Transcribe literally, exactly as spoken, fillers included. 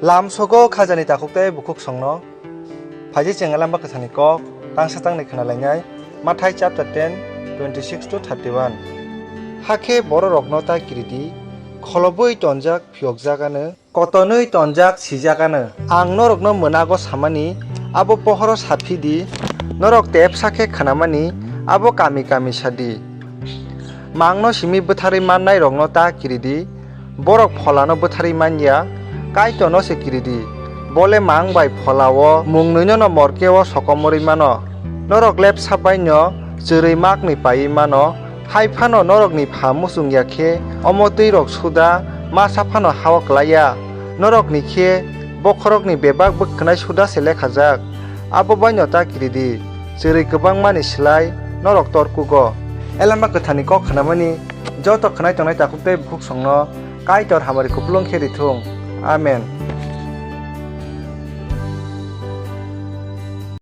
Lamsogo khajani takhuk tei bukhuk songno. Phaidi chwng Lama Kwthani kok tangsa tangni khna lainai. Mathai chapter ten, twenty-six to thirty-one. Hakhe bororokno ta kiridi, kholobwi tonjak phiyokjak ano, kotonwi tonjak sijak ano. Ang norokno mwnago samani abo pohoro saphi di, norok tepsa khe khnamani abo kami kami sadi. Mangno simi bwtharwi mannairokno ta kiridi, borok pholano bwtharwi manya, Kaitorno se kiridi. Bole mang bai pholao mungnwino no morkeo sokomorwi mano. Norok lepsa baino chwrwi maknwi paiwi mano, hai phano norokni pha muchung ya khe omo twirok suda masa phano hao klai ya. Norokni khe bokhorokni bebak bwkhnai suda se lekhajak. Abo baino ta kiridi, chwrwi kwbangmani slai norok torkugo. Lama Kwthani kok khnamani joto khnai tongnai takhuk tei bukhuk songno Kaitor hamari kupulung khe rithung. Amen.